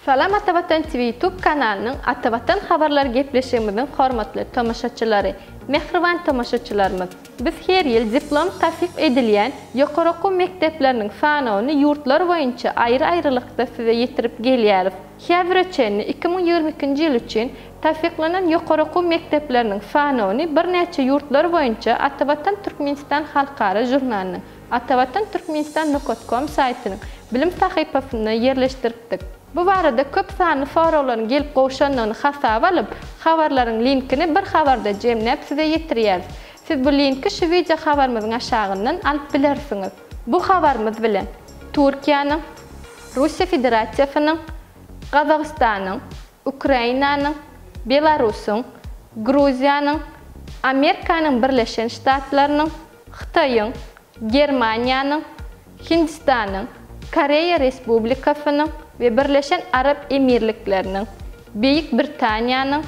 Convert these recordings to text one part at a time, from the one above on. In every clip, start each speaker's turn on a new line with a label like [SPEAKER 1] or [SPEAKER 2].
[SPEAKER 1] Salam Atavatan TV YouTube kanalynyň Atavatan habarlar gepleşigimiziň hormatly tomaşaçylary! Mähriban tomaşaçylarymyz! Biz her ýyl diplom tassyk edilýän ýokary okuw mekdepleriniň sanawyny ýurtlar boýunça aýry-aýrylykda size ýetirip gelýäris. Häzire çenli 2022-nji ýyl üçin tassyklanan ýokary okuw mekdepleriniň sanawyny birnäçe ýurtlar boýunça Atavatan Türkmenistan halkara žurnalynyň Atavatan Türkmenistan nokat kom saýtynyň bilim sahypasynda ýerleşdiripdik. Bu barada köp sanly soraglaryň gelip gowşandygyny hasaba alyp, habarlaryň linkini bir habarda jemläp size ýetirýäris. Siz bu linki şu wideo habarymyzyň aşagyndan alyp bilersiňiz. Bu habarymyz bilen Türkiýäniň, Russiýa Federasiýasynyň, Gazagystanyň, Ukrainanyň, Belarusyň, Gruziýanyň, Amerikanyň Birleşen Ştatlarynyň, Hytaýyň, Germaniýanyň, Hindistanyň, Koreýa Respublikasynyň we Birleşen Arap Emirlikleriniň, Beýik Britaniýanyň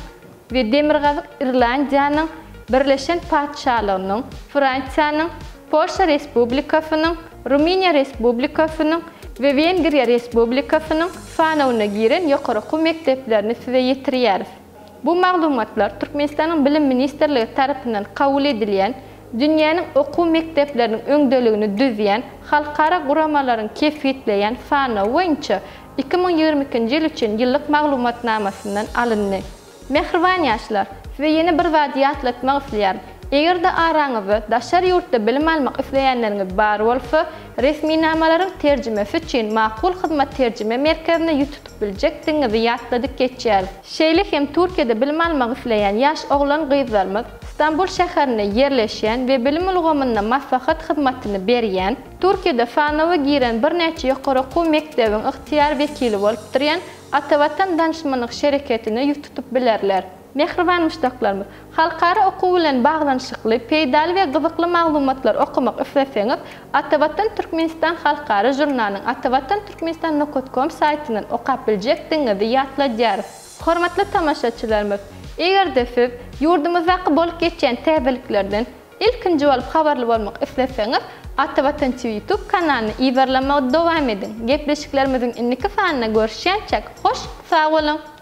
[SPEAKER 1] we Demirgazyk Irlandiýanyň Birleşen Patyşalygynyň, Fransiýanyň, Polşa Respublikasynyň, Rumyniýa Respublikasynyň we Wengriýa Respublikasynyň sanawyna giren ýokary okuw mekdeplerini size ýetirýäris. Bu maglumatlar Türkmenistanyň Bilim ministrligi tarapyndan kabul edilýän, dünýäniň okuw mekdepleriniň öňdeligini düzýän halkara guramalaryň kesgitleýän sanawy boýunça 2022-nji ýyl üçin ýyllyk maglumatnamasyndan alyndy. Mähriban ýaşlar, size ýene bir zady ýatlatmak isleýärin. Eger-de araňyzda daşary ýurtda bilim almak isleýänleriňiz bar bolsa, resminamalaryň terjimesi üçin Makul Hyzmat terjime merkezine ýüz tutup biljekdigiňizi ýatladyp geçýäris. Şeýle hem Türkiýede bilim almak isleýän ýaş oglan-gyzlarymyz Stambul şäherinde ýerleşýän we bilim ulgamynda maslahat hyzmatyny berýän, Türkiýede sanawa giren birnäçe ýokary okuw mekdebiň ygtyýar wekili bolup durýan Atavatan danyşmanlyk şereketine ýüz tutup bilerler. Mähriban muşdaklarymyz, halkara okuw bilen baglanyşykly peýdaly we gyzykly maglumatlary okamak isleseňiz, Atavatan Türkmenistan halkara žurnalynyň Atavatan Türkmenistan nokat kom saýtyndan okap biljekdigiňizi ýatladýarys. Hormatly tomaşaçylarymyz, eger-de siz ýurdumyzdaky bolup geçýän täzeliklerden Ilkinji bolup habarly bolmak isleseňiz, Atavatan TV YouTube kanalyny yzarlamagy dowam ediň. Gepleşiklerimiziň indiki sanynda görüşýänçäk, hoş sag boluň!